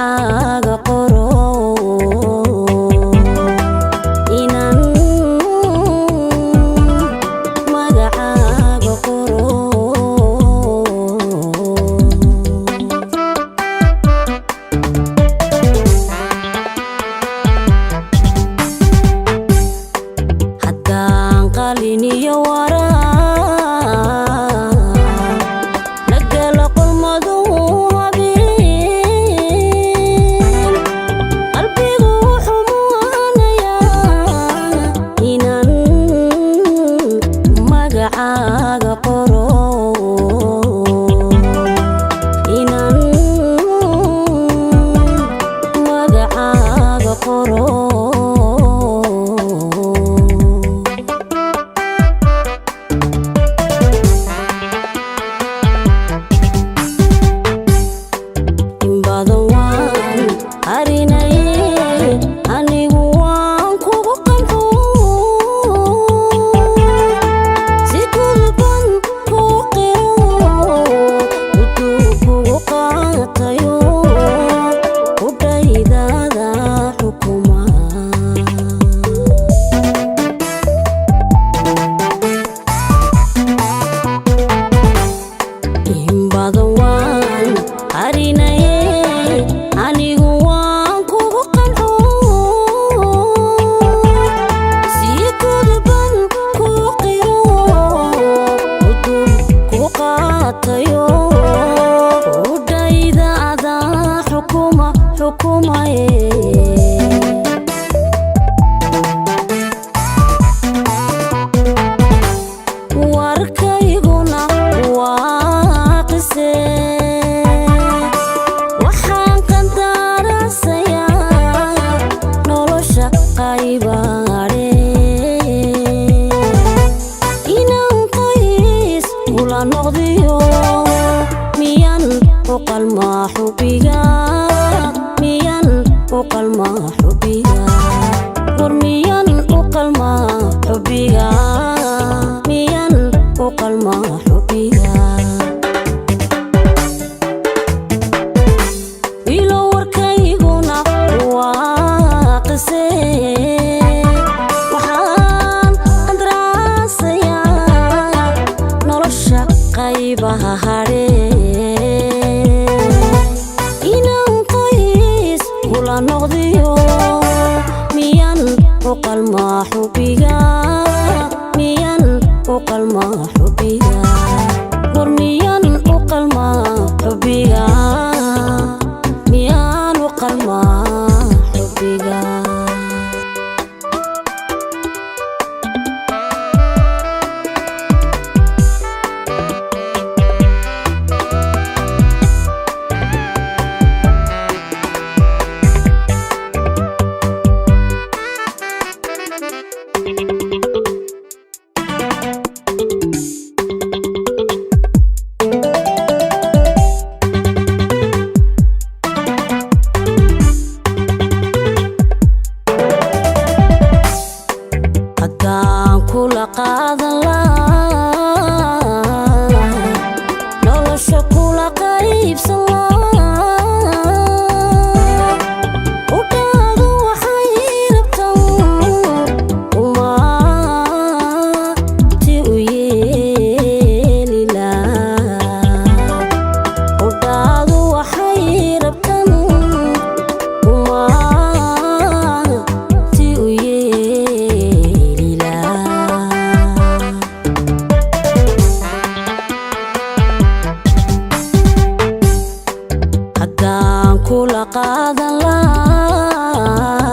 Magacaaga qoro, inaan magacaaga qoro. Haddaan qalin iyo waraaq la gala qolmadu habeen, qalbigu wuxuu muanayaa inaan magacaaga qoro, inaan magacaaga qoro. In badan waan arinaye, anigu waan kugu qanco, si gudban kuu qiro, uduu kugu qaatayo, udhaydaada xukuma. In badan waan arinaye, anigu waan kugu qanco, si gudban kuu qiro, udub kugu qaatayo, udhaydaada xukuma, xukumaye. Warkayguna waa qise, waxaan qandaraasayaa nolosha qaybaadhe, inaan qoys kula noqdiyo. Miyan u qalmaa xubiga? Miyan u qalmaa xubiga? War miyan u qalmaa xubiga? Miyan u qalmaa xubiga? Wiilo, warkayguna waa qise, waxaan qandaraasayaa nolosha qaybaha hadhe, inaan qoys kula noqdiyo. Miyan u qalmaa xubiga? Miyan u qalmaa xubiga? War miyan u qalmaa xubiga? Miyaan u qalmaa xubiga? Haddaan kula qaadan lahaa, nolosha kula qaybsan lahaa, udhaadu waxay rabtan umaati u yeeli lahaa, udhaadu waxay rabtan umaati u yeeli lahaa. Haddaan kula qaadan lahaa,